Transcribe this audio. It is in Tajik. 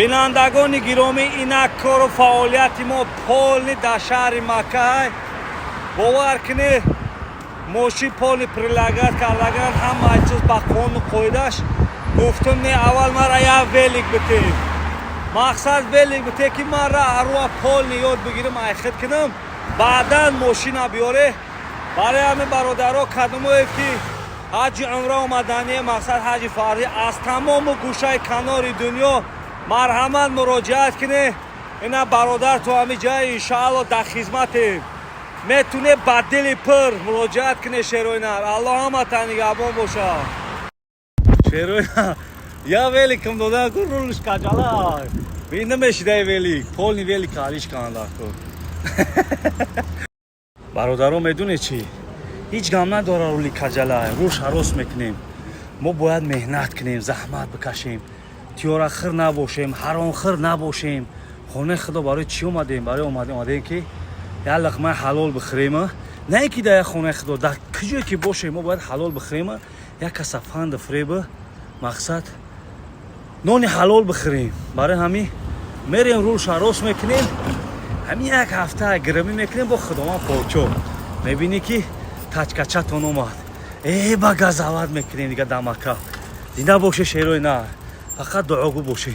Бинандагони гиромӣ, инак кору фаъолияти мо полный дар шаҳри Маккай. Бовар кунед, мошин полный прилагать кардаган, ҳама чиз ба қонуну қоидаш. Гуфтум: «Не, аввал мара як велик бите, мақсад велик бите, ки мара аруа полный ёд бигирим, айхид кунам, баъдан мошина биёре». Барои ҳамин, бародаро, кадомое ки ҳаҷи умра омадание, мақсад ҳаҷи фарзӣ, аз тамому гӯшаи канори дунё марҳамат, муроҷиат кунед. Ина бародар то ҳами ҷай, иншоалло, дар хизматем. Метуне ба дили пур муроҷиат кунед. Шерои нар, Аллоҳ ҳаматан нигаҳбон бошад. Шерои нар, я великам дода ку, рулш каҷала би намешидай. Велик полный, велик алиш кандаку. Бародаро, медонед чӣ? Ҳеҷ гам надора, рули каҷала, руш ҳарос мекунем. Мо бояд меҳнат кунем, заҳмат бикашем, тиёрахир набошем, ҳаромхир набошем. Хонаи Худо барои чӣ омадем? Барои омадем, ки як луқмаи ҳалол бихӯрем. На ин ки дар як хонаи Худо, дар куҷое ки бошем, мо бояд ҳалол бихӯрем. Як каса фанду фреба, мақсад нони ҳалол бихӯрем. Барои ҳамин мерем, рулша рост мекунем, ҳамин як ҳафта гирамӣ мекунем бо Худованд почо. Мебинӣ, ки тачкачатон омад, э ба газават мекунем дига. Дамака зинда боше, шерои нар, фақат дуогӯ боше.